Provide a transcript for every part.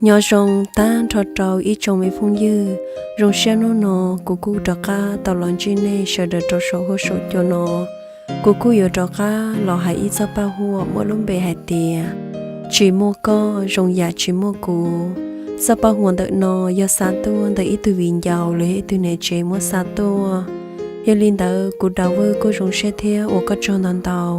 Nyob zoo tag nrho rau ib tsoom me phooj ywg, zoo siab hnub no kuv kuj rov qab tau los ntsib nej sawv daws rau saum huab saum cua no. Kuv kuj yuav rov qab los hais ib txoj paj huam muaj lub npe hais tias tsis muaj koj zoo yam tsis muaj kuv. Txoj paj huam ntawm no yog xa tuaj ntawm ib tug viv ncaus los yog ib tug niam tsev muab xa tuaj. Yog li ntawd kuv Dam Vwj kuj zoo siab thiab ua koj tsaug ntau ntau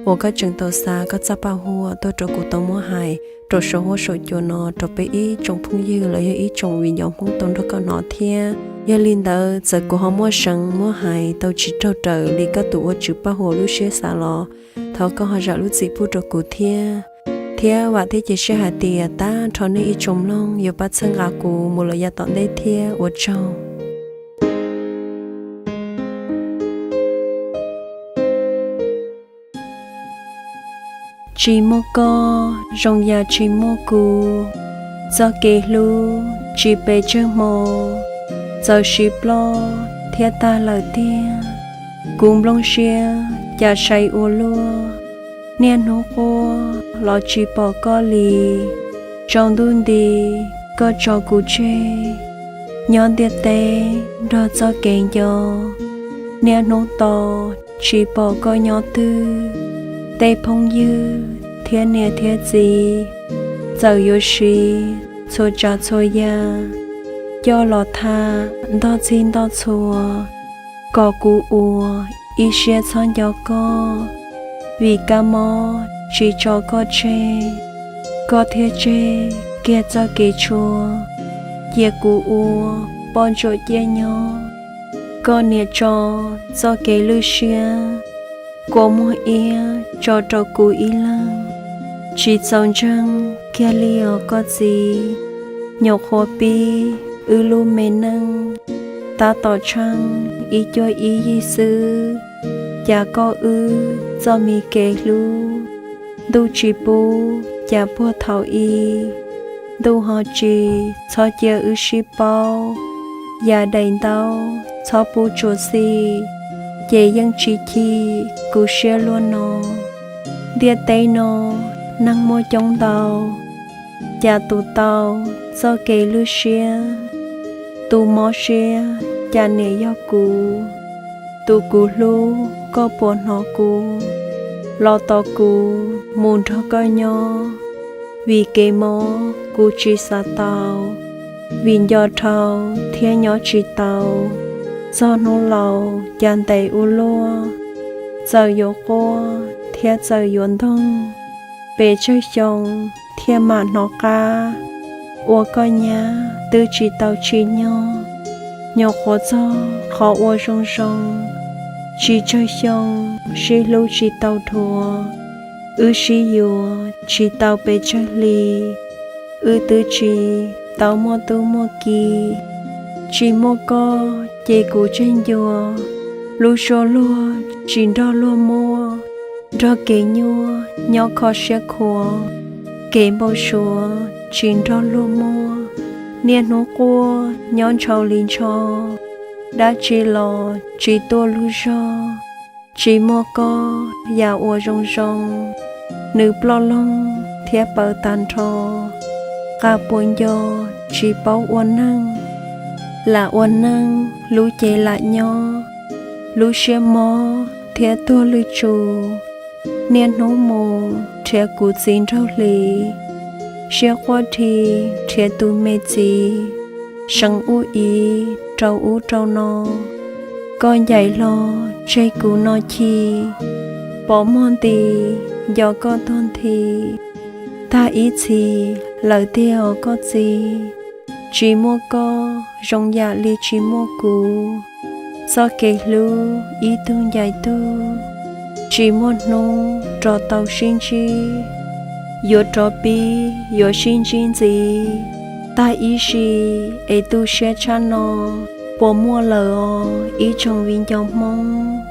uas koj tseem tau xa koj txoj paj huam tuaj rau kuv tau muab hais rau saum huab saum cua no rau peb ib tsoom phooj ywg los yog ib tsoom viv ncaus Hmoob tau nrog koj hnov thiab. Yog li ntawd txawm kuv ho muaj seev muab hais tau tsis raug raws li koj tus ua tswv paj huam lub siab xav los thov koj ho zam lub txim pub rau kuv thiab. Thiab vam thiab cia siab hais tias tag nrho nej ib tsoom mloog yuav pab txhawb nqa kuv mus lawm yav tom ntej thiab ua tsaug. Tsis muaj koj zoo yam tsis muaj kuv, txoj kev hlub tsis pes tsawg hmo, txawm siv ploj thiab tag lawm tiag. Kuv nplooj siab cas sai ua luaj, niaj hnub quaj los tsis pom koj li. Tsaus ntuj nti koj tso kuv tseg, nyob ntiaj teb nrog txoj kev nco, niaj hnub tos tsis pom koj nyob twg. Tej phooj ywg thiab niam thiab txiv txawm yuav siv txhua tsav txhua yam coj los tham ntoj txhij ntoj txhua kom kuv ua ib siab txhob nco koj. Vim kab mob tsis tso koj tseg, koj thiaj tseg kiag txoj kev tshua. Cia kuv ua poj ntsuam ciaj nyob, koj niam tso txoj kev lwj siab. Kua muag iab tso rau kuv ib leeg, tsis txaus ntseeg kiag li os koj txiv. Nyuam qhuav pib wb lub me neej, tab tom tsheej ib cuab ib yig xwb, cas koj wb txoj me kev hlub. Ntuj tsis pub cas puag thaum i, ntuj ho tsis txhob cia wb sib paub. Yam daim ntaub txhob pub tsuas xij, ces yeej tsis chim kuv siab luaj no. Ntiaj teb no neeg muaj coob ntau, cas tus tau txoj kev lwj siab. Tus mob siab cas niam yog kuv, tus kuv hlub koj puas hnov kuv. Los tos kuv mus nrog koj nyob, vim kev mob kuv tsis xav tau. Vim nco dhau thiab nyob tsis tau, txog hnub laus cas ntev ua luaj. Txawm yuav quaj thiab txawm yuav ntoog, pes tsawg xyoo thiaj mam hnov qab. Ua koj nyab twb tsis tau tsim nyog, nyuam qhuav txog qhov ua zoo zoo. Tsis tsawg xyoo sib hlub tsis tau dhuav, wb sib yuav tsis tau pes tsawg hli, wb twb tsis tau muaj tub muaj ki. Tsis muaj koj ces kuv tseg ncua, lub suab luag tsis nrog luag muaj, nrog kev nyuaj nyob kho siab khuav, kev npau suav tsis nrog luag muaj. Niaj hnub quaj nyob ntshaus li ntsho, dab tsi los tsis tuaj lub zog. Tsis muaj koj yam uas zoo zoo, nws ploj loog thiab pawv tag nrho. Qas puas nco tsis paub ua neeg, lam ua neeg lub cev lam nyob. Lub siab mob thiab tuag lwj tsum, niaj hnub mus nrhiav kuv txiv nraug hli. Siab quaj dhi nrhiav tus me txiv, seev ub iv rau ub rau no. Koj ncaim hlo tseg kuv no chim, pos muag nti nco koj tuag nthi. Tag ib txhis lawm tiag os koj txiv, tsis muaj koj zoo yam li tsis muaj kuv. Txoj kev hlub ib tug ncaim tug, tsis muaj hnub rov tau sib ntsib. Yuav rov pib yuav sib ntsib ntxiv, tag ib si es tu siab tshaj no. Puas muaj lawm os ib tsoom viv ncaus Hmoob,